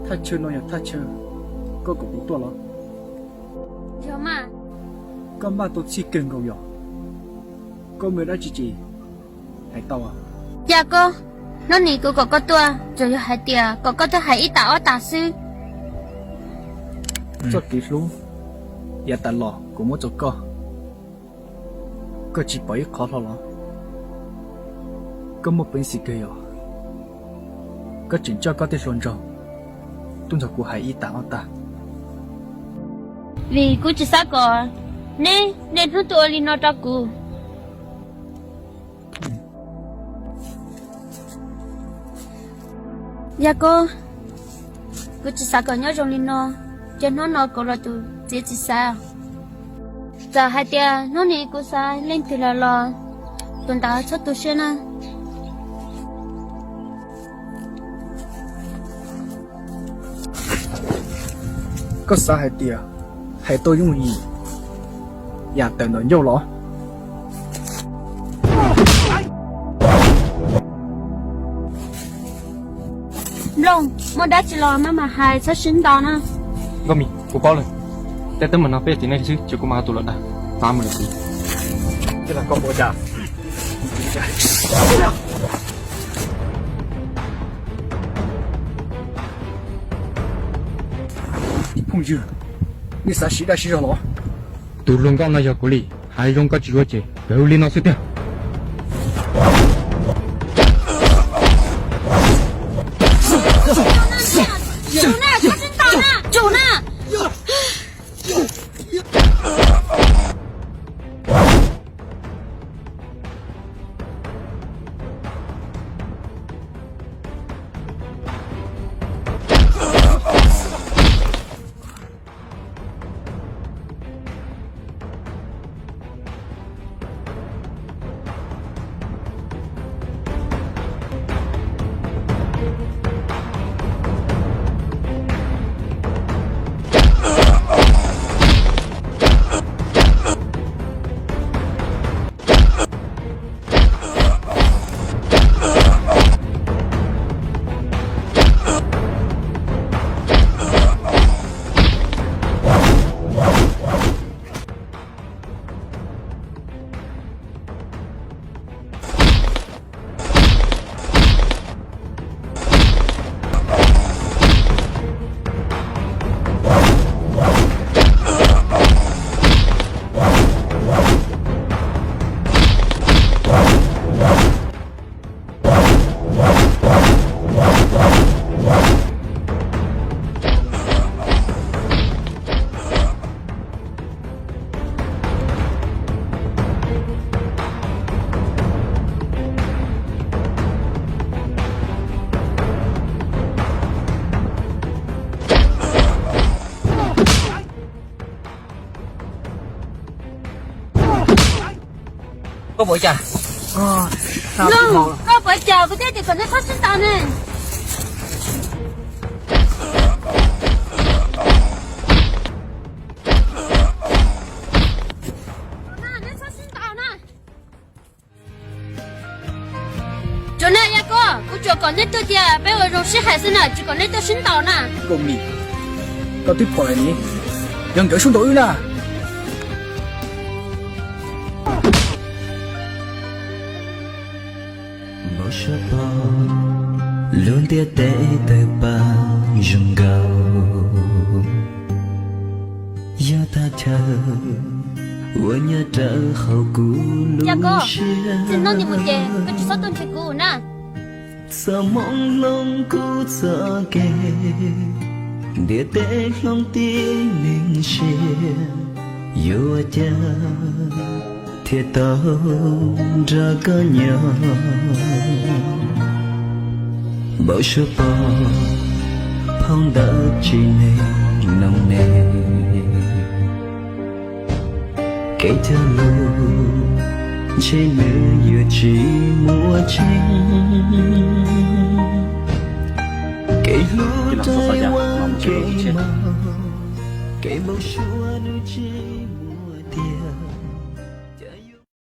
Thaj chaw no yog thaj chaw koj kom kuv tuaj los? Yog mas. Koj npaj tau txhij kawg nkaus yog? Koj muaj dab tsi ces hais tau. Yaj Kub, hnub nim kuv kom koj tuaj tsuas yog hais tias kom koj tuaj hais ib tas ob tas xwb. Txoj kev hlub yav tas los kuv muab rau koj, koj tsis pom ib qho hlo los? Koj muaj peev xwm kawg yog? Koj tseem coj koj tej hluas nraug tuaj nrog kuv hais ib tas ob tas. Vim kuv tsis xav kom neb niaj hnub tuaj ua li no rau kuv. Yaj Kub, kuv tsis xav kom nyob zoo li no, ces hnub no kuv los tus txiav txim xav. Txawm hais tias hnub nim kuv xav leej twg los los, tus ntawd txhob tu siab na. Koj xav hais tias hais tau yooj yim yam tawm ntawm ncauj los? Nplooj, muaj dab tsi los maj mam hais, txhob sib ntaus na. Nkauj Mim, kuv paub lawm. Tej teeb meem no peb yog txiv neej xwb, ces kuv mam ua tus lam dag. Pab mus lawm kuv. Phooj ywg, nej xav siv dab siv zog los? Tus hluas nkauj no yog kuv li, hais zoo koj tsis yuav ces kawg li no xwb tiag. Koj puas cas? Koj puas cas? Kuv thiaj tias kom nej txhob sib ntaus ne. Tsuas na Yaj Kub, kuv tsuas kom nej tuaj tias peb ua zoo sib hais xwb na, tsis kom nej tuaj sib ntaus na. Nkauj Mim, koj twb pom lawm ni, yog nkawd sib ntaus wb na. Npau suav pom lub ntiaj teb tawg paj zoo nkaus, yog thaj chaw uas nyob rawv hauv kuv lub siab. Txij hnub no mus ces koj tsis txhob tuaj nrhiav kuv na. Txoj hmoov hloov kuv txoj kev, ntiaj teb hloov tib neeg siab, yuav ua cas thiaj tau nrog koj nyob. Npau suav pom phau ntawv tsis neeg noo ne, kev cog lus ntshe nws yuav tsis muaj tseeb. Kev hlub rais ua kev maum, kev npau suav nws tsis